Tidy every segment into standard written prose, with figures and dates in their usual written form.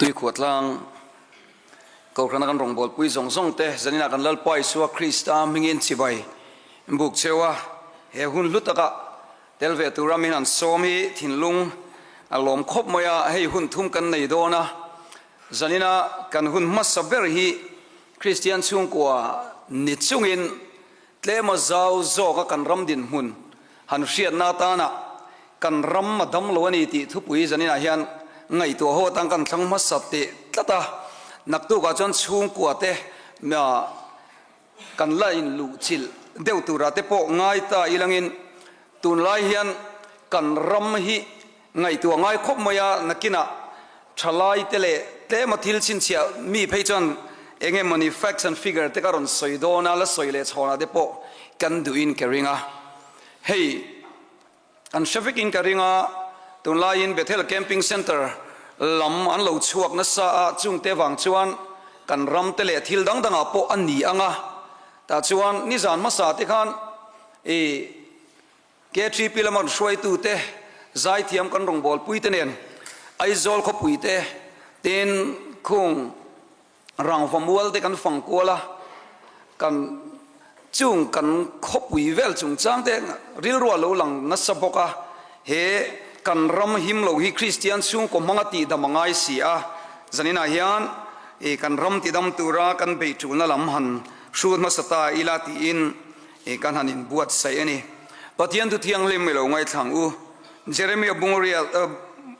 Tuikhuahtlang Kohhrana kan rawngbawlpui zawng zawng te zaninah kan Lalpa Isua Krista hmingin chibai buk cheu a, he hun hlu taka tel ve tura min han sawm hi thinlung a lawm khawp mai a, hei hun thum kan nei dawn a, zanina kan hun hmasa ber hi Kristian chhungkua ni chungin Tlema zau zawka kan ram dinhmun han hriatna atana kan ram a dam lo a ni tih thupui zaninah hian ngaihtuah ho atan kan thlang hmasa teh tlat a. Naktukah chuan chhungkua te kan la inluhchilh deuh turah te pawh ngai ta ilangin tunlai hian kan ram hi ngaihtuah ngai khawp mai a, nakinah thalai te leh tlema thil chhinchhiah mi phei chuan eng emawni facts and figure te ka rawn sawi dawn a, la sawi leh chhawnah te pawh kan duhin ka ring a. Hei an hre vekin ka ring a, tunlaiin Bethel Camping Centre lam an lo chhuak nasa a, chungte vang chuan kan ram te leh thil dang dangah pawh a ni ang a, tah chuan nizan hmasa te khan i KTP lama rawn hruaitute, zaithiam kan rawngbawlpuite nen Aizawl khawpuite tin khung rangva mualte kan fang kual a, kan chung kan khawpui vel chungchangte rilru a lo lang nasa bawk a, he kan ram him lo hi Kristian chhungkaw hmanga tihdam a ngai si a, zaninah hian kan ram tidam tura kan beih tulna lam han hrut hmasa ta ila tiin I kan han inbuatsaih a ni. Pathian thu thianghlim i lo ngaithlang u. Jeremia bungriat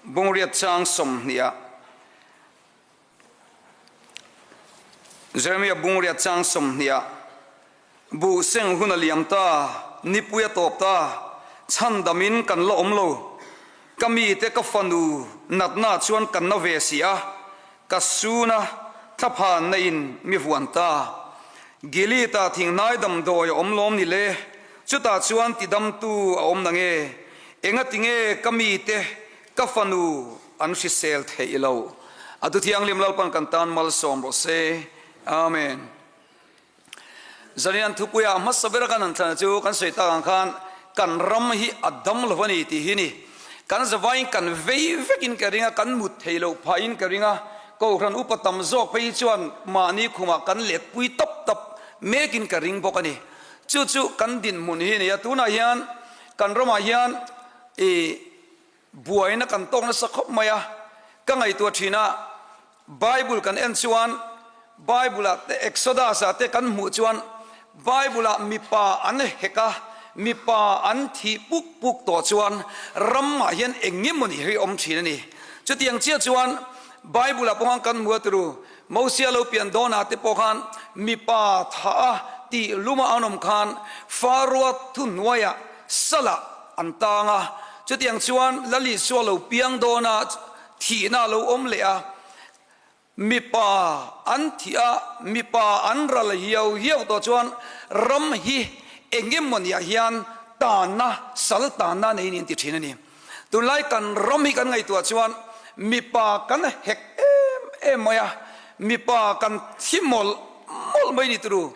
bungriat chang sawmhnih ah Jeremia bungriat chang sawmhnih ah Buh seng hun a liam ta, nipui a tawp ta, chhandamin kan la awm lo. Ka mite ka fanu natna chuan kan na ve si a, Ka suna thlaphanna in mi vuan ta. Gilead-ah thinghnai damdawi a awm lawm ni le? Chutah chuan tidamtu a awm nange? Engatinge ka mite, ka fanu an hrisel theih lo? A thu thianghlim Lalpan kan tan malsawm rawh se. Amen. Zanian thupuia hmasa bera kan han thlan chu kan sawi tak ang khan kan ram hi a dam lo a ni tih hi ni. Kan zavaiin kan vei vekin ka ring a, kan mut thei loh phahin ka ring a, Kohhran upa tam zawk phei hi chuan mahni khumah kan letpui tap tap mekin ka ring bawk a ni. Chu chu kan dinhmun hi a ni a, tunah hian kan ramah hian i Buaina kan tawk nasa khawp mai a, ka ngaihtuah thin a, Bible kan en chuan Bible ah te Exodus ah te kan hmuh chuan Bible ah mipa an hek a, mipa an thih puk puk tawh chuan ram ah hian eng nge mawni hi awm thin a ni. Chutiang chiah chuan Bible ah pawh khan kan hmu a turu Mosia lo pian dawn ah te pawh khan mipa thah a tih lum a an awm khan Faroa thuhnuai ah sal ah an tang a, chutiang chuan Lal Isua lo piang dawn a, thihna a lo awm leh a, mipa an thih a, mipa an ral hiau hiau tawh chuan ram hi eng emawniah hian tanna, sal tanna neiin in ti thin a ni. Tunlai kan ram hi kan ngaihtuah chuan mipa kan hek em em mai a, mipa kan thi mawlh mawlh mai ni turu.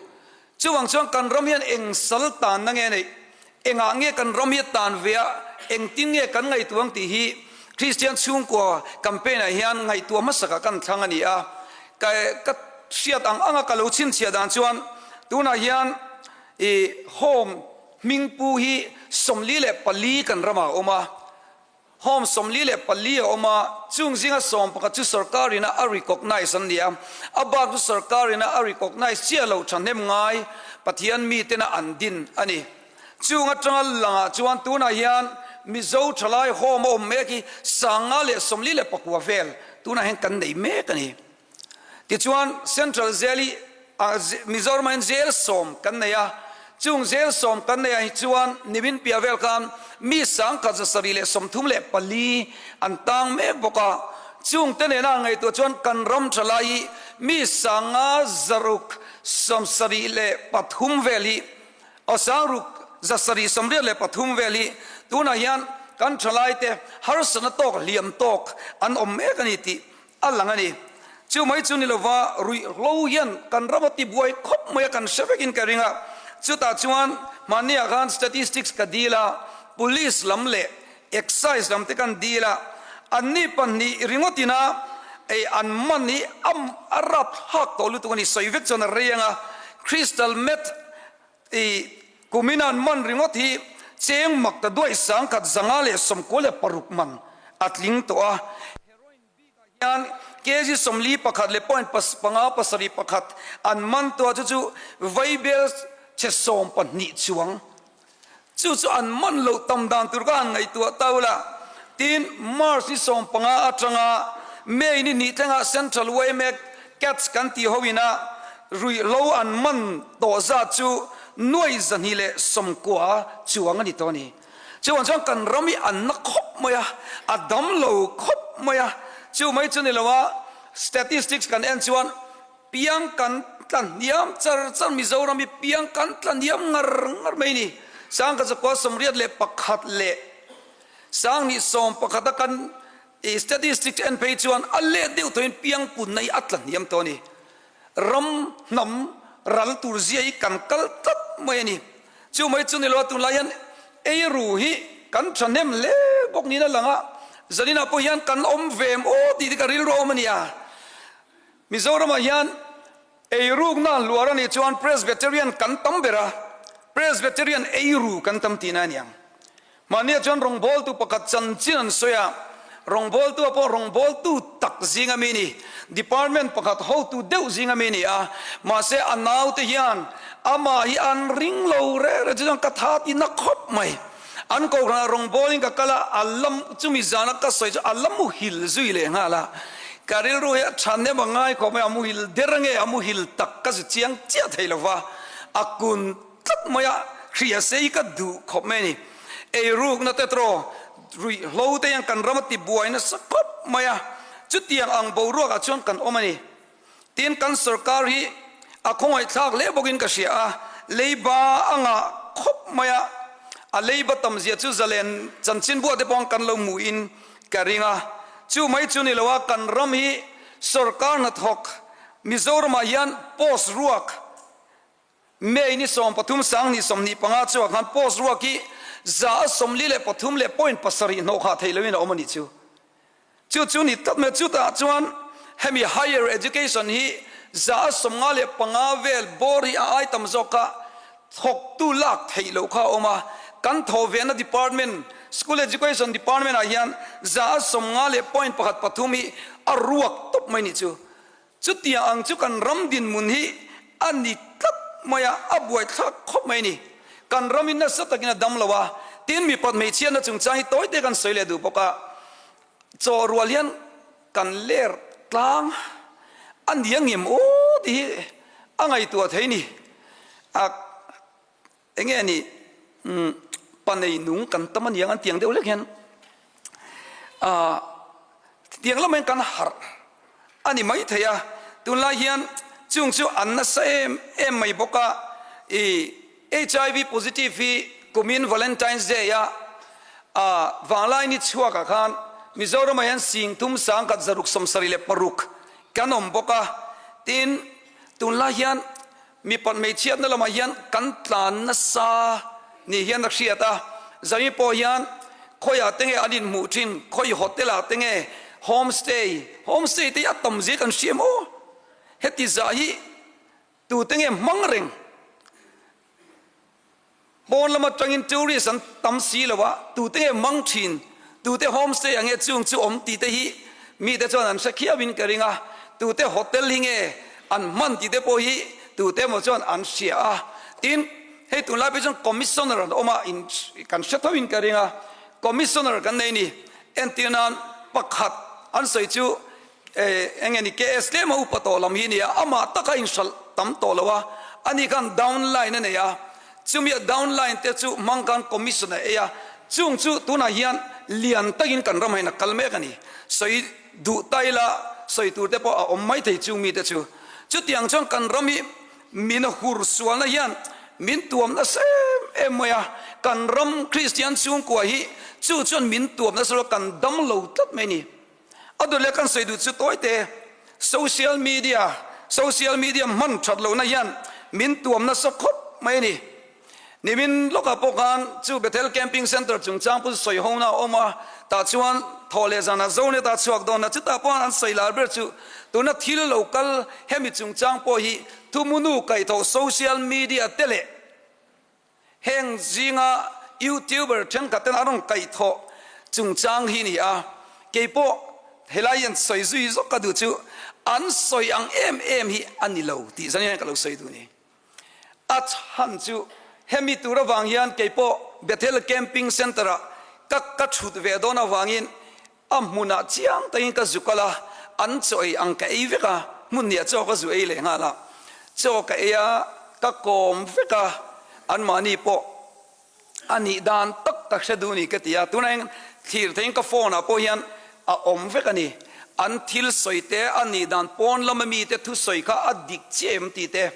Chuvang chuan kan ram hian eng sal tanna nge neih? Engah nge kan ram hi a tan ve a, engtin nge kan ngaihtuah ang tih hi Kristian chhungkua campaign ah hian ngaihtuah hmasakah kan thlang a ni a. Ka ka hriat ang anga ka lo chhinchhiah dan chuan tunah hian i home hmingpu hi 44 kan ramah a awm a. Home 44 a awm a, chung zinga sawm pakhat chu sorkarina a recognise an ni a, a bak chu sorkarina a recognise chiah lo thahnem ngai Pathian mitena an din a ni. Chung atanga langah chuan tunah hian Mizo thalai home a awm mek hi 549 vel tunah hian kan nei mek a ni. Tichuan Central Jail hi Mizoram ah hian jail sawm kan nei a, chung jail sawm kan nei ah hi chuan nimin piah vel khan mi 1734 an tang mek bawk a, chung te nena ngaihtuah chuan kan ram tha lai hi mi 573 vel hi aw 6783 vel hi tunah hian kan tha lai te harsatna tawk hliam tawk an awm mek a ni tih A lang a ni. Chu mai chu ni lova ruihhlo hian kan ram a tibuai khawp mai a, kan hre vekin ka ring a. Chutah chuan mahniah khan statistics ka dil a, police lam leh excise lam te kan dil a, anni pahnih ringawt ina Ei an man hi a rapthlak tawh lutuk a ni, sawi vek chuan a rei ang a, Crystal meth i kumin an man ringawt hi cheng mak ta duaih 10,000 596 man a tling tawh a, heroin bikah hian kg 41 leh point panga pasarih pakhat an man tawh a, chu chu vaibel chhe 12 chuang. Chu chu an man loh tam dan tur kha han ngaihtuah ta ula. Tin, March ni 15 atanga May ni hnih thlengah Central yma Cats kan tih ho ina ruihhlo an man tawh zat chu nuai 290 chuang a ni tawh a ni. Chuvang chuan kan ram hi an na khawp mai a, a dam lo khawp mai a. Chu mai chu ni lo a, statistics kan en chuan Piang kan tla hniam char char Mizoram hi piang kan tla hniam ngar ngar mai ni. Sangkhat zakua 81 leh 2011 a kan statistics en phei chuan a let deuh tawhin piang punna hi a tla hniam tawh a ni. Ram hnam ral tur zia hi kan kal tlat mai a ni. Chu mai chu ni lo a tunlai hian eiru hi kan thahnem hle bawk niin a lang a, zaninah pawh hian kan awm ve em aw tih te ka rilru a awm a nia. Mizoramah hian eirukna hluar a nih chuan Presbyterian kan tam ber a, Presbyterian eiru kan tam tihna a ni ang. Mahnia chuan rawngbawltu pakhat chanchin an sawi a, rawngbawltua pawh rawngbawltu tak zinga mi ni, department pakhat hotu deuh zinga mi ni a, mahse a naute hian amah hi an ring lo reng reng chu chuan ka tha tihna khawp mai. An kohhranah rawngbawlin ka kal a, a lam chumi zana ka sawi chu a la muhil zui leh nghal a. Ka rilru hi a tha nem a ngai khawp mai, a muhil der nge a muhil tak ka zu chiang chiah thei lo va, a kun tlat mai a, hria sei ka duh khawp mai a ni. Eirukna te tawh ruihhlo te hian kan ram a tibuai nasa khawp mai a, chutiang ang boruakah chuan kan awm a ni. Tin, kan sorkar hi a khawngaihthlak hle bawkin ka hria a, leiba a ngah khawp mai a, a leiba tam zia chu zalen chanchinbuah te pawh kan lo hmuhin ka ring a. Chu mai chu ni lo a, kan ram hi sorkar hnathawk Mizoramah hian post ruak May ni 13 2025 chuah khan post ruak hi 43 leh point pasarih hnawh khah theih loin a awm a nih chu. Chu chu ni tlat mai a, chutah chuan hemi higher education hi 55 vel bawr hi a ai tam zawk kha thawktu lak theih loh kha a awm a, kan thawh vehna department school education department ah hian 50 leh point pakhat pathum hi a ruak tawp mai nih chu. Chutiang ang chu kan ram dinhmun hi a ni tlat mai a, a buaithlak khawp mai a ni. Kan ramin nasa takin a dam lo a, tin mipat hmeichhiatna chungchang hi tawi te kan sawi leh duh bawk a, chaw rual hian kan ler tlang a ni angem aw tih hi a ngaihtuah thei a ni. A Enge a nih? Umm, pa nei nung kan tam a niang an tiang deuh hlek hian ah tiang lamah hian kan harh a ni mai thei a, tunlai hian chung chu an nasa em em mai bawk a, ih HIV positive hi kumin Valentine's Day a ah vanglai ni chhuakah khan Mizoramah hian 30 176 kan awm bawk a, tin tunlai hian Mipat hmeichhiatna lamah hian kan tlan nasa ni hian a hriat a, Zami pawh hian khawiah te nge an inhmuh thin, khawi hotel ah te nge home stay, home stay te hi a tam zia kan hria maw? Heti zah hi tute nge hmang reng? Pawn lam atangin tourist an tam si lo a, tute nge mang thin, tute homestay ang nge chung chu awm tih te hi mite chuan an hre khiauin ka ring a, tute hotel hi nge an hman tih te pawh hi tute emaw chuan an hria a, tin hei tunlai phei chuan commissioner an awm a, in kan hre thoin ka ring a, commissioner kan nei ni, entir nan pakhat an sawi chu Eng nge ni KS tlem a upa tawh lam hi nia, amah taka inhralh tam tawh lo a, ani khan down line a nei a, chumi a down line te chu hmang khan commission a ei a, chung chu tunah hian lian takin kan ram hian a kal mek a ni, sawi duh ta ila sawi tur te pawh a awm mai thei chung mite chu. Chutiang chuan kan ram hi min hur sualna hian min tuam nasa em em mai a, kan ram Kristian chhungkua hi chu chuan min tuam nasa lo, kan dam lo tlat mai a ni. A dawt leh kan sawi duh chu tawi te, social media, social media hman that lohna hian min tuam nasa khawp mai a ni. Nimin lawkah pawh khan chu Bethel Camping Centre chungchang pawh chu sawi hona a awm a, tah chuan thawh leh zanah Zonet a chhuak dawn a, chutah pawh an sawi lar ber chu tuna thil lo kal hemi chungchang pawh hi thumunu kaihthawh social media te leh heng zinga YouTuber thenkhat ten an rawn kaihthawh chungchang hi ni a, keipawh helai hian sawi zui zawk ka duh chu an sawi ang em em hi a ni lo tih zan hian ka lo sawi duh a ni. A chhan chu hemi tur avang hian keipawh Bethel Camping Centre-ah ka ka chhut ve dawn avangin a hmunah chiang takin ka zu kal a, an chaw ei ang ka ei vek a, hmun hniah chaw ka zu ei leh nghal a, chaw ka ei a, ka kawm vek a, anmahni pawh A nih dan tak ka hre duh ni ka ti a, tunah hian thlir theiin ka phone ah pawh hian a awm vek a ni. An thil sawi te, a nih dan pawn lama mite thusawi kha a dik chiah em tih te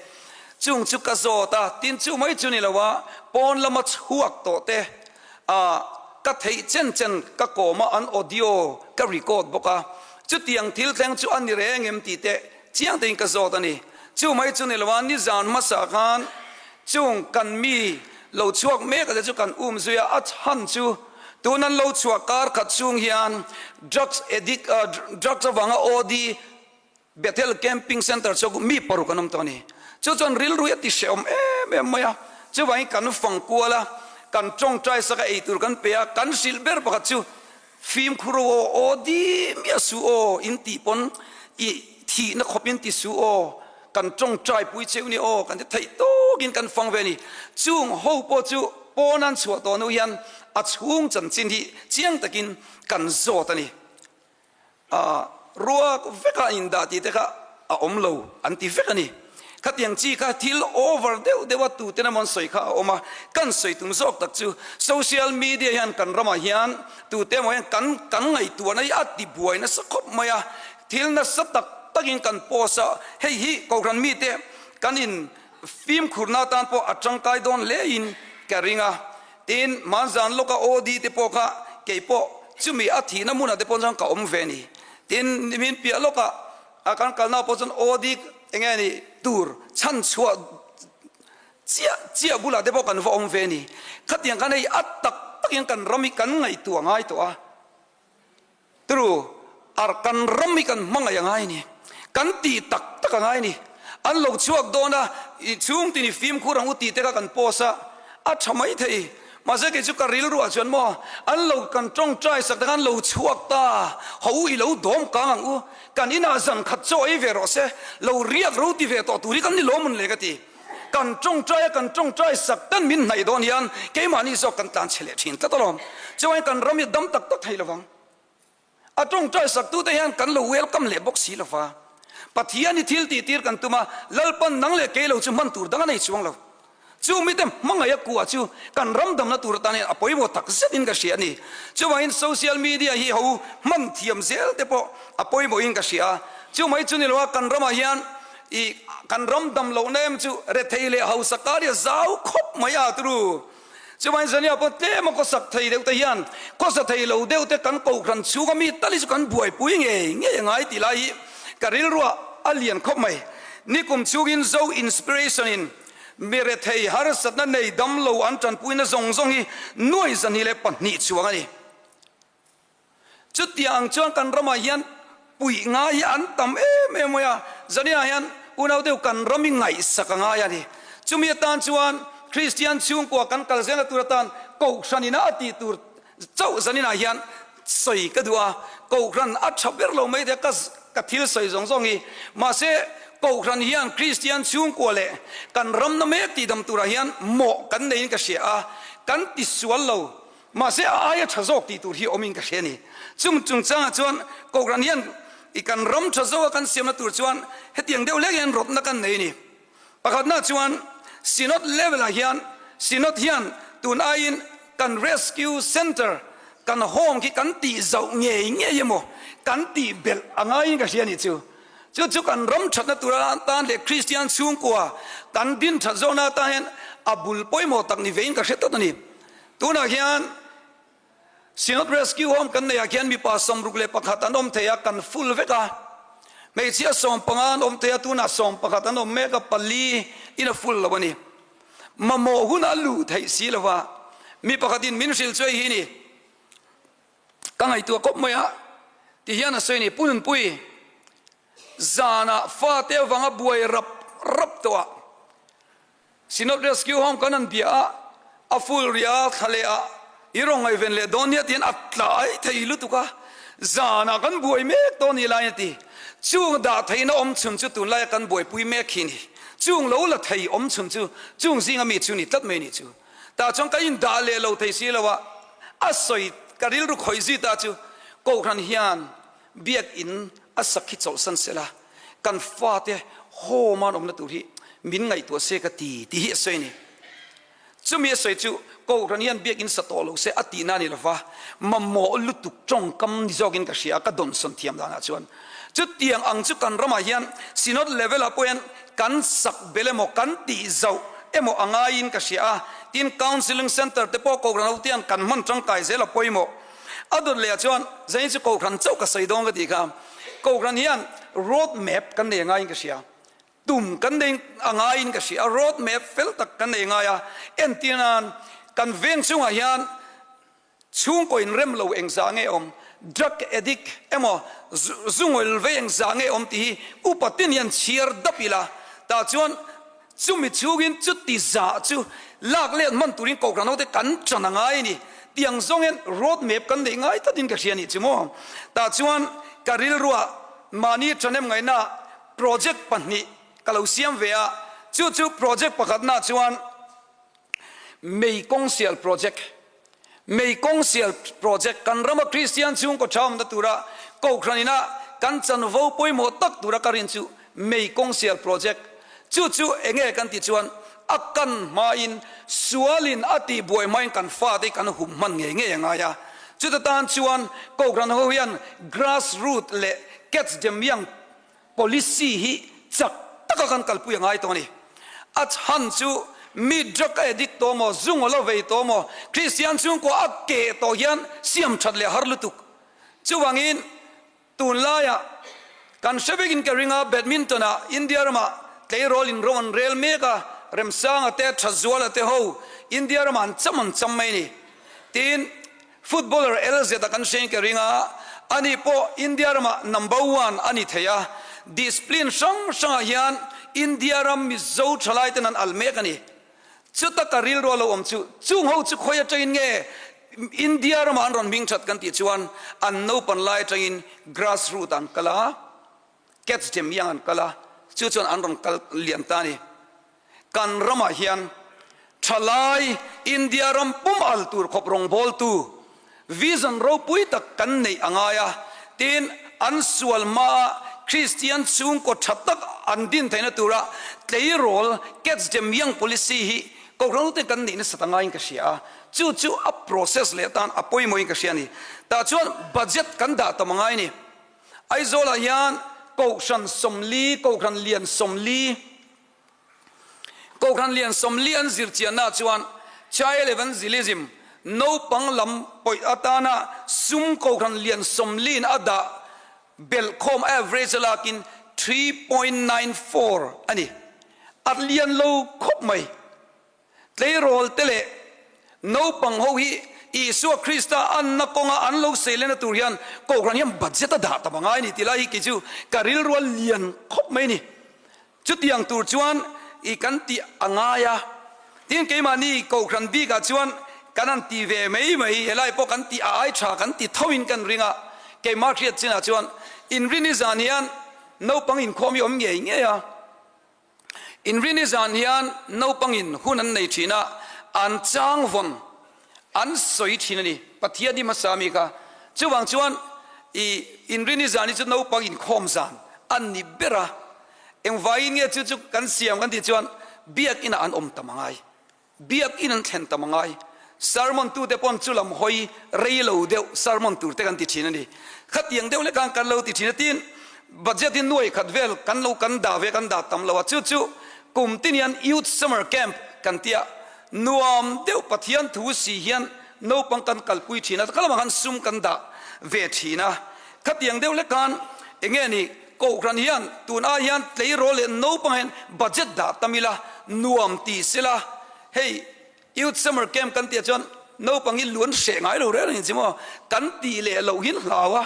chung chu ka zawt a, tin chu mai chu ni lo a, pawn lama chhuak tawh te ah ka theih chen chen ka kawm a, an audio ka record bawk a, chutiang thil thleng chu a ni reng em tih te chiang takin ka zawt a ni. Chu mai chu ni lo a, nizan hmasa khan Chung kan mi lo chhuak mek te chu kan um zui a, a chhan chu tun an lo chhuah kar khat chhung hian drugs addict drugs avanga OD Bethel Camping Centre chu mi paruk an awm tawh a ni. Chu chuan rilru hi a ti hrehawm em em mai a, chuvangin kan fang kual a, kan tawngtai sak a, eitur kan pe a, kan hrilh ber pakhat chu Fimkhur aw aw di miah suh aw in tih pawn i thihna khawp in ti suh aw kan tawngtai pui cheu ni aw kan ti theih tawkin kan fang ve a ni. Chung ho pawh chu pawn an chhuah tawh hnu hian a chhung chanchin hi chiang takin kan zawt a ni. Aa ruak vekah indah tih te kha a awm lo an ti vek a ni. Khatiang chi kha thil over deuh deuh a tuten emaw an sawi kha a awm a, kan sawi tum zawk tak chu social media hian kan ramah hian tute emaw hian kan kan ngaihtuahna hi a ti buai nasa khawp mai a, thil nasa tak takin kan post a, hei hi Kohhran mite kan in fimkhurna atan pawh a tangkai dawn hlein ka ring a, tin hmanzan lawka OD te pawh kha keipawh chumi a thihna hmunah te pawh chuan ka awm ve a ni, tin nimin piah lawkah A kan kalna pawh chuan aw dik enge ni tur chhan chhuah chiah chiah bulah te pawh kan va awm ve ni. Khatiang khan hei a tak takin kan ram hi kan ngaihtuah ngai tawh a, turu ar kan ram hi kan hmangaih a ngai ni, kan tih tak tak a ngai ni. An lo chhuak dawn a, i chhung tin i fimkhur ang u tih te kha kan post a, a tha mai thei. Mahse kei chu ka rilruah chuan maw an lo kan tawngtai sak te khan lo chhuak ta, ho u i lo dawm kang ang u, kan inah zan khat chaw ei ve rawh se, lo riak ro ti ve tawh tur hi kan ni lawm mun le ka ti. Kan tawngtai a kan tawngtai sak ten min hnaih dawn hian keimahni zawk kan tlan chhe leh thin tlat alawm. Chuan kan ram hi dam tak tak thei lovang. A tawngtai saktute hian kan lo welcome leh bawk si lova. Pathian hi thil tih tir kan tum a, Lalpan nang leh kei lo chu hman tur dang a nei chuang lo. Chu mite hmangaih a kuah chu kan ram damna tur atan hian a pawimawh tak zetin ka hria a ni. Chuvangin social media hi ho hman thiam zel te pawh a pawimawhin ka hria a. Chu mai chu ni lo a, kan ramah hian i kan ram dam lohna em chu rethei leh hausa kar hi a zau khawp mai a turu. Chuvangin Zania pawh tlem a khawsak thei deuh te hian khawsa thei lo deuh te kan kohhran chhunga mi tal hi chu kan buaipui ngei ngei a ngai tih lai hi ka rilruah a lian khawp mai. Nikum chhungin Zo Inspiration in mi rethei harsatna nei dam lo an tanpuina zawng zawng hi nuai 202 chuang a ni. Chutiang ang chuan kan ramah hian puih ngai hi an tam em em mai a, zaniah hian unau deuh kan ram hi ngaihsak a ngai a ni. Chumi atan chuan Kristian chhungkua kan kal zelna tur atan Kohhran ina a tih tur chauh zaninah hian sawi ka duh a, Kohhran a tha ber lo mai thei a ka ka thil sawi zawng zawng hi. Mahse Kohhran hian Kristian chhungkua leh kan ramna mek tihdam turah hian mawh kan neiin ka hria a, kan tisual lo. Mahse a aia tha zawk tih tur hi awmin ka hria a ni. Chung chungchangah chuan Kohhran hian i kan ram tha zawka kan siamna tur chuan hetiang deuh hlek hian rawtna kan nei a ni. Pakhatna chuan Synod level ah hian Synod hian tun aiin kan Rescue Centre kan home khi kan tih zauh ngei ngei emaw kan tih belh a ngaiin ka hria a nih chu. Chu chu kan ram thatna tur atan leh Kristian chhungkua kan din that zawhna atan hian a bul pawimawh tak ni vein ka hre tawt a ni. Tunah hian Synod Rescue Home kan neihah khian mipa 61 an awm thei a, kan full vek a. Hmeichhia 15 an awm thei a, tunah 11 an awm mek a, pali in a full lo a ni. Mamawh hunah a luh theih si lo va, mi pakhatin min hrilh chu hei hi ni. Ka ngaihtuah kawp mai a, ti hian a sawi a ni, Pu Nunpui, zanah fate avanga buai rap rap tawh a, Synod Rescue Home kan han bia a, a full rih a, thla leh ah i rawn ngaihven leh dawn nia tiin a tlai thei lutuk a, zanah kan buai mek tawh ni laiin a ti. Chung dah theihna awm chhun chu tunlaia kan buaipui mek hi ni. Chung lo la thei awm chhun chu chung zinga mi chu ni tlat mai ni chu. Tah chuan ka indah leh lo thei si lo a, a sawi ka rilru khawih zui ta chu Kohhran hian Biakinn a sak hi chawlhsan sela, kan fate home an awmna tur hi min ngaihtuah se ka ti tih hi a sawi a ni. Chumi a sawi chu Kohhran hian Biakinn sa tawh lo se a tihna a ni lova, mamawh lutuk tawngkam ni zawkin ka hria a, ka dawnsawn thiam danah chuan. Chutiang ang chu kan ramah hian Synod level ah pawh hian kan sak bel emaw kan tih zauh emaw a ngaiin ka hria a, tin Counselling Centre te pawh Kohhran ho te hian kan hman tangkai zel a pawimawh. A dawt leh ah chuan zain chu Kohhran chauh ka sawi dawn ka tih kha, Kohhran hian road map kan nei a ngaiin ka hria, tum kan nei a ngaiin ka hria, road map fel tak kan nei a ngai a, entir nan kan veng chungah hian Chhungkaw inrem lo engzah nge awm, drug addict emaw zu ngawil vei engzah nge awm tih hi upa tin hian chhiar dap ila, tah chuan chumi chhungin chuti zah chu lak let hman turin Kohhran hote kan ṭan a ngai a ni. Tiang zawng hian road map kan neih ngai tlatin ka hria a nih chu maw. Tah chuan ka rilruah mahni ṭhahnem ngaihna project pahnih ka lo siam ve a, chu chu project pakhatnaah chuan, Mei kawngsial project Mei kawngsial project kan rama Kristian chhungkaw tha awmna tura Kohhran ina kan chanvo pawimawh tak tura ka rin chu Mei kawngsial project chu chu enge kan tih chuan a kan hmain sualin a tih buai hmain kan fate kan hum hman ngei ngei a ngai a. Chuta tan chuan Kohhran ho hian grass root leh catch them young Policy hi chak taka kan kalpui a ngai tawh a ni. A chhan chu mi drug a addict tawh maw, zu ngaw lo vei tawh maw, Kristian chhungkua a keh tawh hian siam that leh har lutuk. Chuvangin tunlaiah kan hre vekin ka ring a, badminton ah India ramah tleirawl in ro an rel mek a, Remsanga te, Thazuala te ho India ramah an cham an cham mai a ni. Tin, Footballer LZ a kan hrein ka ring a, ani pawh India ramah number one a ni thei a, discipline hrang hrangah hian India ram Mizo thalai ten an al mek a ni. Chuta ka rilru a lo awm chu, chung ho chu khawi atangin nge India ramah an rawn hming that kan tih chuan an naupan lai atangin grass root ah an kal a, catch them young an kal a, chu chuan an rawn kal lian ta a ni. Kan ramah hian thalai India ram pum al tur khawp rawngbawltu vision ropui tak kan neih a ngai a, tin an sual hmaa Kristian chhungkaw tha tak an din theihna tura tleirawl catch them young policy hi Kohhran uten kan neih nasat a ngaiin ka hria a, chu chu a process leh atan a pawimawhin ka hria a ni. Tah chuan budget kan dah tam a ngai a ni. Aizawlah hian Kohhran 40, Kohhran lian 40, Kohhran lian 40 an zir chianna chuan Child Evangelism, naupang lam pawih atana sum Kohhran lian 40 in a dah belhkhawm average a lakin 3.94 a ni. A lian lo khawp mai. Tleirawl te leh naupang ho hi Isua Krista anna kawnga an lo seilena tur hian Kohhran hian budget a dah tam a ngai a ni tih lai hi kei chu ka rilru a lian khawp mai a ni. Chutiang tur chuan i kan tih a ngai a, tin keimahni Kohhran bikah chuan kan han ti ve mai mai, helai pawh kan tih a ai tha kan ti thoin kan ring a, keimah hriat chinah chuan inrini zan hian naupang inkhawm hi awm ngei ngei a, inrini zan hian naupangin hun an nei thin a, an chang vawn an sawi thin a ni, Pathian hi hmasa mi kha. Chuvang chuan i inrini zan hi chu naupang inkhawm zan a ni ber a, engvaiin nge chu chu kan siam kan tih chuan biakinah an awm tam a ngai, biakin an thlen tam a ngai. Sermon tute pawn chu lam hawi rei lo deuh sermon tur te kan ti thin a ni. Khatiang deuh lek khan kan lo ti thin a, tin budget hi nuai khat vel kan lo kan dah ve kan dah tam lo a, chu chu kum tin hian youth summer camp kan ti a, Nuam deuh Pathian thu si hian naupang kan kalpui thin a, khalamah khan sum kan dah ve thin a. Khatiang deuh lek khan enge ni Kohhran hian tun ai hian tleirawl leh naupang hian budget dah tam ila, nuam ti sela. Hei Youth Summer Camp kan tih ah chuan naupang hi luan hreh ngai lo reng reng chi maw? Kan tih leh loh hin hlau a,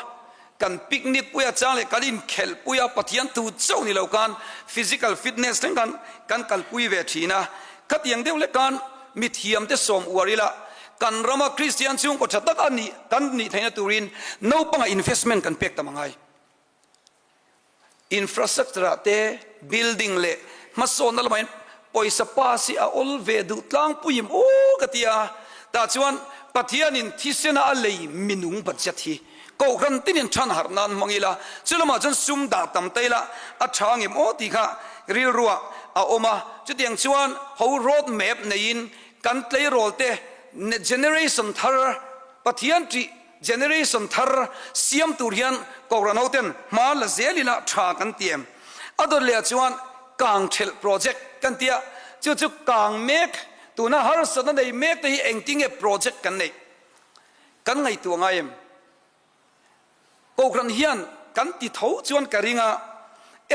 kan picnic pui a chang leh kan inkhelh pui a, Pathian thu chauh ni lo khan physical fitness thleng khan kan kalpui ve thin a. Khatiang deuh lek khan mithiam te sawm uar ila kan rama Kristian chhungkaw tha tak a nih kan nih theihna turin naupangah investment kan pek tam a ngai. Infrastructure ah te building leh hmasawnna lamah hian pawisa pass hi a awl ve duh tlangpuiim aw ka ti a, tah chuan Pathianin thisena a lei minung budget hi Kohhran tinin than harh nan hmang ila, chu lamah chuan sum dah tam ta ila a tha ngem aw tih kha rilruah a awm a, chutiang chuan ho road map neiin kan tleirawl te generation thar Pathian ṭih Generation thar siam tur hian Kohhran hoten hma la zel ila tha kan ti em? A dawt leh ah chuan kang thelh project kan ti a, chu chu kang mek, tuna harsatna nei mek te hi engtinge project kan neih kan ngaihtuah ngai em? Kohhran hian kan ti tho chuan ka ring a,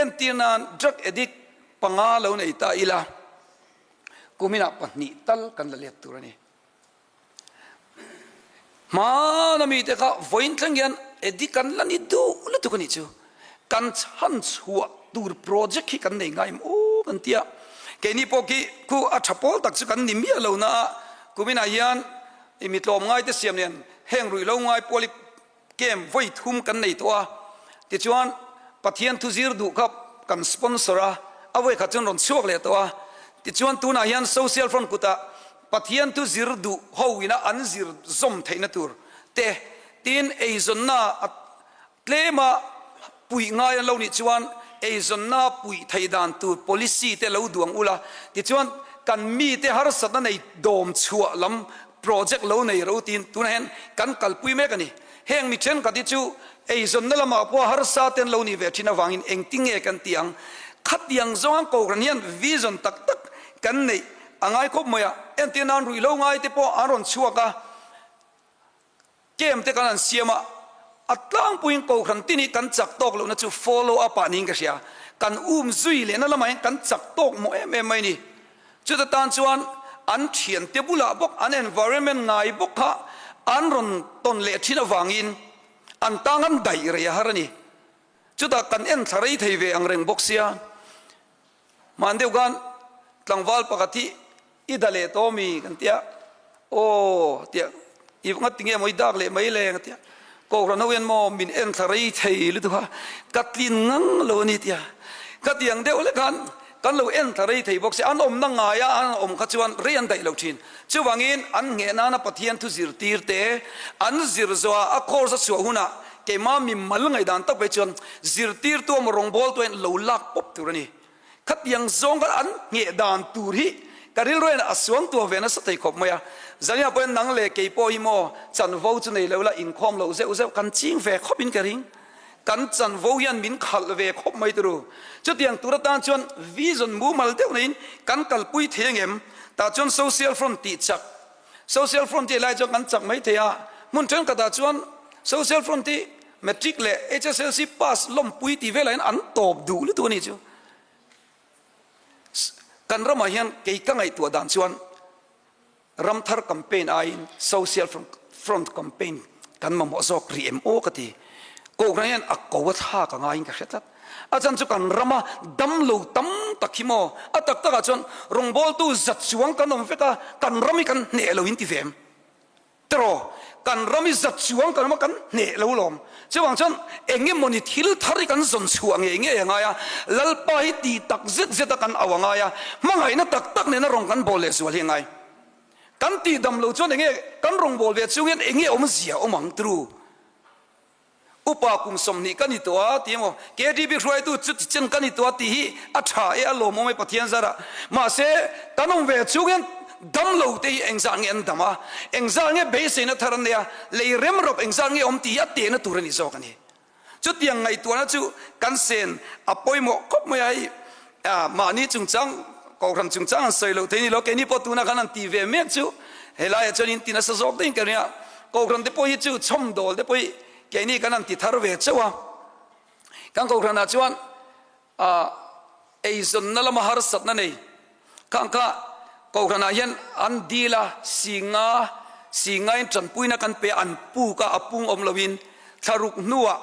entir nan drug addict panga lo nei ta ila kuminah pahnih tal kan la let tur a ni. Hmana mite kha vawiin thleng hian Eddie kan la ni duh lutuk a nih chu. Kan chhan chhuah tur project hi kan nei ngai em aw kan ti a. Keini pawh khi khu a tha pawl tak chu kan ni miah lo na a, kuminah hian i mi tlawm ngaite siam nen heng ruihhlo ngai pawl hi Camp vawi thum kan nei tawh a, tichuan Pathian thu zir duh kha kan sponsor a, a vawi khat chuan rawn chhuak leh tawh a, tichuan tunah hian Social Front kutah Pathian thu zir duh ho ina an zir zawm theihna tur te tin eizawnna a tlema puih ngai an lo nih chuan eizawnna puih theih dan tur policy te lo duang ula, tichuan kan mite harsatna nei dawm chhuah lam Project lo nei ro tiin tunah hian kan kalpui mek a ni. Heng mi thenkhat hi chu eizawnna lamah pawh harsa te an lo nih ve thin avangin engtinge kan ti ang? Khatiang zawnga Kohhran hian vision tak tak kan neih a ngai khawp mai a. Entir nan ruihhlo ngai te pawh an rawn chhuak a, Camp te kan han siam a, a tlangpuiin Kohhran tin hi kan chak tawk lohna chu follow up ah niin ka hria. Kan um zui lehna lamah hian kan chak tawk mawh em em mai a ni. Chuta tan chuan an thiante bulah bawk, an environment ngai bawk kha an rawn tawn leh thin avangin an tang an daih rei a har a ni. Chutah kan en thla rei thei ve ang reng bawk sia. Hman deuh khan tlangval pakhat hi i da leh tawh mi kan tia, aw tia i ngat tinge maw i dak leh mai le ka tia, Kohhran ho hian maw min en thla rei thei lutuk a, ka tlin ngang lo a ni tia ka ti ang deuh lek khan kan lo en thla rei thei bawk sia, an awmna ngaia an awm kha chuan rei an daih lo thin. Chuvangin an ngheh nana Pathian thu zirtir te an zir zawh a, a course a chhuah hunah keimah mi mal ngaihdan tak phei chuan zirtirtu emaw rawngbawltu hian lo lak pawp tur a ni. Khatiang zawng kha an ngheh dan tur hi ka rilru hian a suang tuah ve nasa thei khawp mai a. Zania pawhin nang leh kei pawh hi maw chanvo chu nei lo la inkhawm loh zeuh zeuh kan ching ve khawp in ka ring. Kan chanvo hian min khalh ve khawp mai turu. Chutiang tur atan chuan vision mumal deuh neiin kan kalpui thei angem? Tah chuan social front tih chak Social front tih lai chuan kan chak mai thei a, hmun thenkhatah chuan social front hi matric leh HSLC pass lawmpui tih velah hian an tawp duh lutuk a nih chu. Kan ramah hian kei ka ngaihtuah dan chuan ramthar campaign aiin social front campaign kan mamawh zawk rih em aw ka ti. Kohhran hian a ko a thlak a ngaiin ka hre tlat. A chan chu kan rama damlo tam tak hi maw? A tak takah chuan rawngbawltu zat chuang kan awm vek a, kan ram hi kan hneh lo in ti ve em? Tiraw? Kan ram hi zat chuang kan awm a, kan hneh lo lawm. Chuvang chuan eng emawni thil thar hi kan zawn chhuah ngei ngei a ngai a, Lalpa hi ti tak zet zet a kan au a ngai a, hmangaihna tak tak nena rawn kan bawl leh zual hi a ngai. Kan tih dam lo chuan enge kan rawngbâwl ve chungin enge awmzia awm ang tru? Upa kum 20 ka ni tawh a ti emaw, KDP hruaitu chu ti chen ka ni tawh a tih hi a tha e, a lawmawm e Pathian zarah. Mahse, kan awm ve chhung hian damlo te hi engzah nge an dam a, engzah nge beiseina thar an nei a, lei remrawp engzah nge awm tih hi a tehna tur a ni zawk a ni. Chutiang ngaihtuahna chu kan sen a pawimawh khawp mai a, hei mahni chungchang, Kohhran chungchang an sawi loh thei ni lo, keini pawh tunah khan an ti ve mek chu helaiah chuan in ti nasa zawk daih in ka ring a, Kohhran te pawh hi chu chhawmdawl te pawh hi keini kan han ti thar ve chauh a, kan Kohhranah chuan eizawnna lama harsatna nei khang kha. Kohhranah hian an dil a, singa singain tanpuina kan pe a, an puk a, a pung awm loin thlaruk hnuah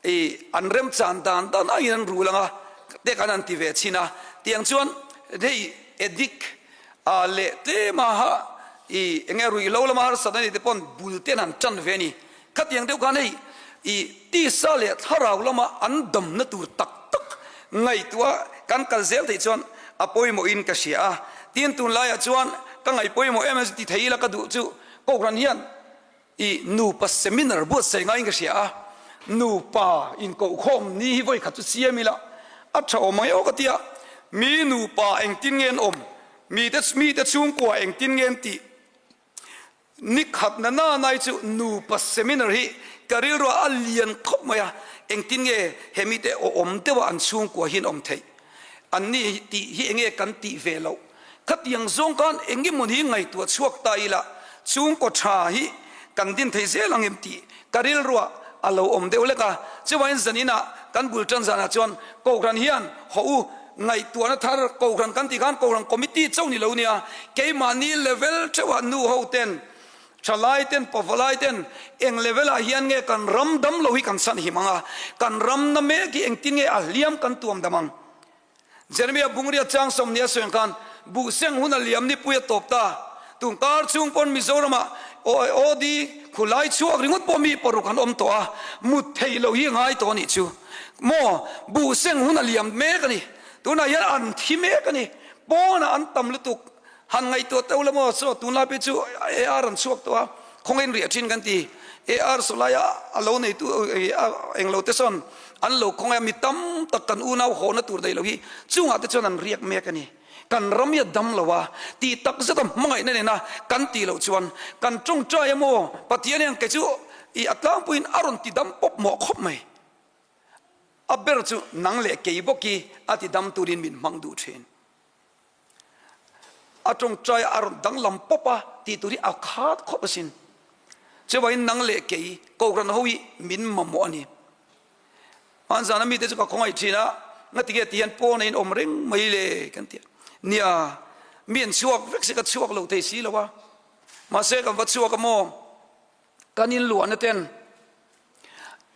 i an remchan dan dan aiin an rul anga te kan han ti ve chhin a, tiang chuan hei addict ah leh tlema ha i enge ruihhlo lama harsat a nih te pawn bul ten han tan ve a ni. Khatiang deuh khan hei i tisa leh thlarau lama an damna tur tak tak ngaihtuah kan kal zel theih chuan a pawimawhin ka hria a. Tin, tunlaiah chuan ka ngaih pawimawh em em chu ti thei ila ka duh chu Kohhran hian i nupa seminar buatsaih ngaiin ka hria a. Nupa inkohkhawm ni hi vawikhat chu siam ila a tha awm ang emaw ka ti a. Mi nupa engtin nge an awm? Mite mite chhungkua engtin nge an tih? Ni khat na na nai chu nupa seminar hi ka rilruah a lian khawp mai a, engtin nge he mite awm deuha an chhungkua hian awm theih? An ni tih hi enge kan tih ve loh? Khatiang zawng khan engemaw ni ngaihtuah chhuak ta ila chhungkaw tha hi kan din thei zel ang em tih ka rilruah a lo awm deuh lek a. Chuvangin zaninah kan bul tan zanah chuan Kohhran hian haw u Ngaihtuahna thar Kohhran kan tih khan Kohhran Committee chauh ni lo nia, keimahni level theuhah nu ho ten, thalai ten, pavalai ten eng level ah hian nge kan ram dam lo hi kan chhan him ang a, kan ram na mek hi engtin nge a hliam kan tuam dam ang. Jeremiah Bungria chang sawmhnih a sawi ang khan buhseng hun a liam nipui a tawp ta. Tun kar chhung pawn Mizoramah OD khulai chhuak ringawt pawh mi paruk an awm tawh a, mut theih loh hi ngai tawh a nih chu. Maw, buh seng hun a liam mek a ni. Tunah hian an thi mek a ni. Pawnah an tam lutuk. Han ngaihtuah teuh la maw, saw tunlai phei chu AR an chhuak tawh a, khawngain riah thin kan ti. AR sawlaia a lo neitu englo te sawn an lo khawngaih a, mi tam tak kan unau hawhna tur neih loh hi chungah te chuan an riak mek a ni. Kan ram hi a dam lo a, tih tak zeta hmangaihna nena kan tih loh chuan kan tawngtai a maw? Pathian hian kei chu i a tlangpuiin a rawn ti dam pawp mawh khawp mai. A ber chu nang leh kei bawk hi a ti dam turin min hmang duh thin. A tawngtai a rawn danglam pawp a tih tur hi a khat khawp asin. Chuvangin nang leh kei Kohhran ho hi min mamawh a ni. Hmanzana mite chu ka khawngaih thin a, ngatinge ti hian pawn a inawm reng mai le kan ti a. Nia, mi an chhuak vek se ka chhuak lo thei si lo a, mahse kan va chhuak a maw? Kan inluahna ten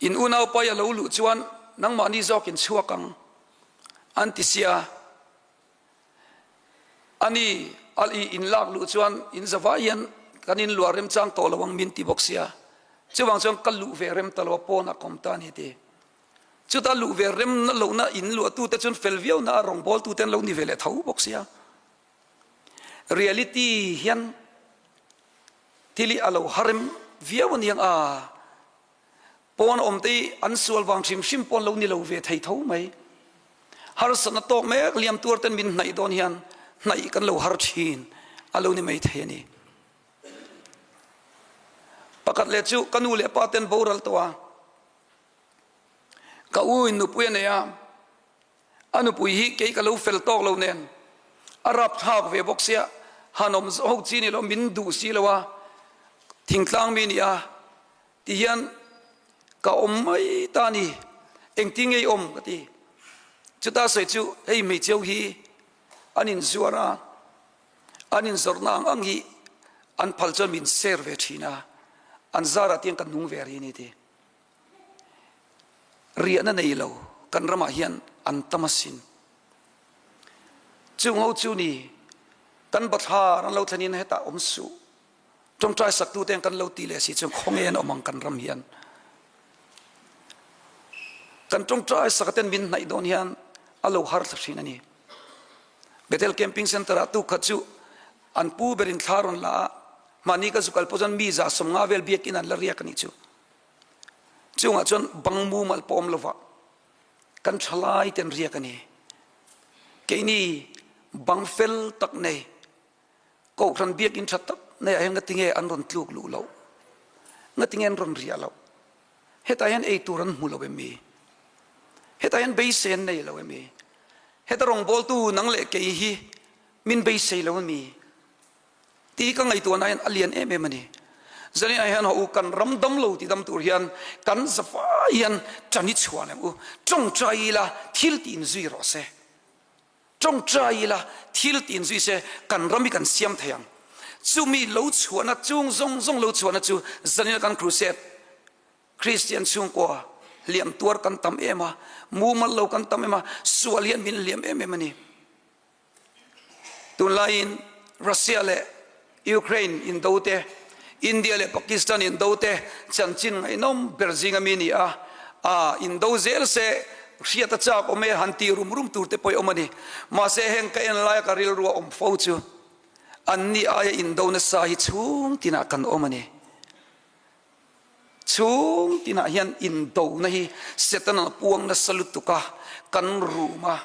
in unaupai a lo luh chuan nangmahni zawk in chhuak ang an ti sia. Ani a i inlak luh chuan in zavai hian kan inluah remchang tawh lo ang min ti bawk sia. Chuvang chuan ka luh ve rem ta lo a pawnah ka awm ta a ni ti. Chuta luh ve rem na lohna in luahtute chuan fel viau na a rawngbawltute an lo ni ve leh tho bawk sia. Reality hian thil hi a lo harem viau a niang a. Pawn awm te hi an sual vang hrim hrim pawh an lo ni lo ve thei tho mai. Harsatna tawk mek liam tuar ten min hnaih dawn hian hnaih kan lo har thin a lo ni mai thei a ni. Pakhat leh chu ka nu leh pa ten boral tawh a, ka u in nupui a nei a, A nupui hi kei ka lo fel tawk lo nen a rapthlak ve bawk sia, han awm ho chi ni lo, min duh si lo a, thingtlang mi ni a ti hian ka awm mai ta ni, engtin nge i awm ka ti. Chuta sawi chu hei hmeichhia hi an inzuar a, an inzawrhna ang ang hi an phal chuan min share ve thin a, an zarah tiang ka nung ve rih a ni ti. Riahna nei lo kan ramah hian an tam asin. Chung ho chu ni kan bathlar an lo thlenin hetah awm suh. Tawngtai saktu ten kan lo ti leh si chuan khawnge an awm ang kan ram hian. Kan tawngtai saka ten min hnaih dawn hian a lo har thla thin a ni. Bethel Camping Center ah tu khat chu an pu berin thla rawn la a, mahni ka zu kal pawh chuan mi 150 vel biakin an la riak a nih chu. Chungah chuan bang mumal pawh awm lova kan thalai ten riak a ni. Keini bang fel tak nei, Kohhran biakin tha tak nei ah hian ngatinge an rawn tluk luh loh? Ngatinge an rawn riah loh? Hetah hian ei tur an hmu lo em mi? Hetah hian beisei an nei lo em mi? Heta rawngbawltu nang leh kei hi min beisei lo em mi? Tih hi ka ngaihtuahna hian a lian em em a ni. Zaninah hian haw u, kan ram dam lo ti dam tur hian kan zafai hian ṭan i chhuah lem u, ṭawngṭai ila thil tih inzui rawh se. Ṭawngṭai ila, thil tin zui se kan ram hi kan siam thei ang. Chumi lo chhuahna, chung zawng zawng lo chhuahna chu zanina kan crusade, Kristian chhungkua hliam tuar kan tam em a, mumal lo kan tam em a, sual hian min hliam em em a ni. Tunlaiin Russia leh Ukraine indo te, India leh Pakistan indo te chanchin ngaihnawm ber zinga mi ni a, a indo zel se hriat a chak awm e han ti rum rum tur te pawh i awm a ni. Mahse heng ka en laia ka rilru a awm fo chu anni aia indo nasa hi chhung tinah kan awm a ni. Chhung tinah hian indona hi Setana puang nasa lutuk a, kan rum a.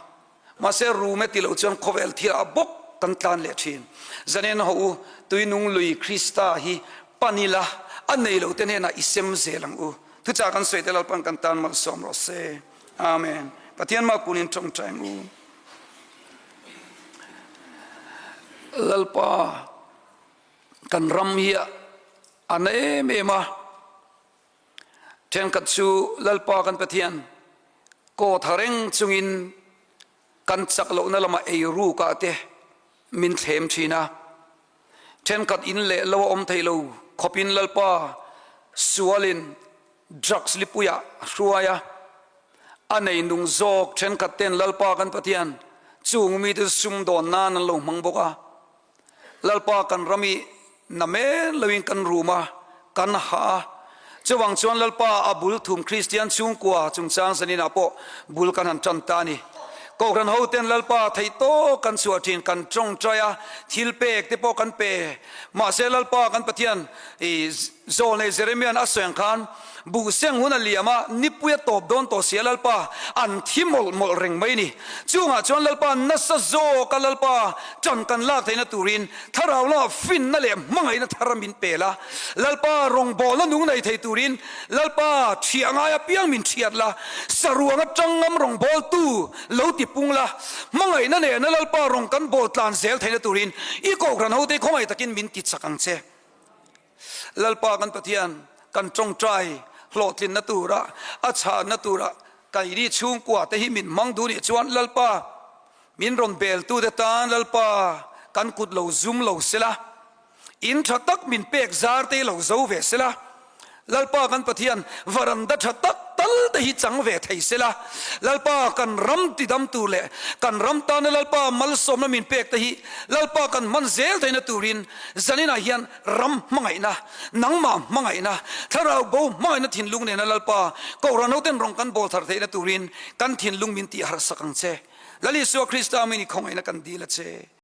Mahse rum e ti lo chuan khawvel thilah bawk kan tlan leh thin. Zanen haw u, tuinung lui Krista hi pan ila, a nei lo te hnenah i sem zel ang u. Thuchah kan sawi te Lalpan kan tan malsawm rawh se. Amen. Pathian mah kunin tawngtai ang u. Lalpa kan ram hi a na em em a, thenkhat chu Lalpa kan Pathian kaw tha reng chungin kan chak lohna lamah ei rukah te min thlem thin a, thenkhat in leh lo a awm thei lo khawpin Lalpa sualin drugs lipuiah a hruai a, a nei nung zawk thenkhat ten Lalpa kan Pathian chung mite chu sumdawn nan an lo hmang bawk a. Lalpa kan ram i na men loin kan rum a, kan hah a. Chuvang chuan Lalpa a bul thum Kristian chhungkua chungchang zaninah pawh bul kan han tan ta a ni. Kohhran hoten Lalpa theih tawk kan chhuah thin, kan tawngtai a, thil pek te pawh kan pe. Mahse Lalpa kan Pathian i Zawlnei Jeremia'n a sawi ang khan, Buhseng hun a liam a, nipui a tawp dawn tawh sia Lalpa, an thi mawlh mawlh reng mai ni. Chungah chuan Lalpa nasa zawk a Lalpa ṭan kan lak theihna turin thlarau lamah finna leh hmangaihna thar min pel a, Lalpa rawngbawlna nung nei thei turin Lalpa ṭhiah ngai apiang min ṭhiat la, saruang aṭang ngam rawngbawltu lo ti pung la, hmangaihna nena Lalpa rawng kan bawl tlan zel theihna turin i kohhran hote khawngaih takin min ti chak ang che. Lalpa kan Pathian kan tawngtai hlawhtlinna tura a chhanna tura kaini chhungkua te hi min hmang duh nih chuan Lalpa min rawn beltute tan Lalpa kan kut lo zum lo sela, in tha tak min pek zar te lo zo ve sela, Lalpa kan Pathian varanda tha tak tal te hi chang ve thei sela, Lalpa kan ram tidam tur leh kan ram tana Lalpa malsawmna min pek te hi Lalpa kan hman zel theihna turin zaninah hian ram hmangaihna, nangmah hmangaihna, thlarau bo hmangaihna thinlung nena Lalpa Kohhran hoten rawng kan bawl thar theihna turin kan thinlung min tih harhsak ang che. Lal Isua Krista min i khawngaihna kan dil a che.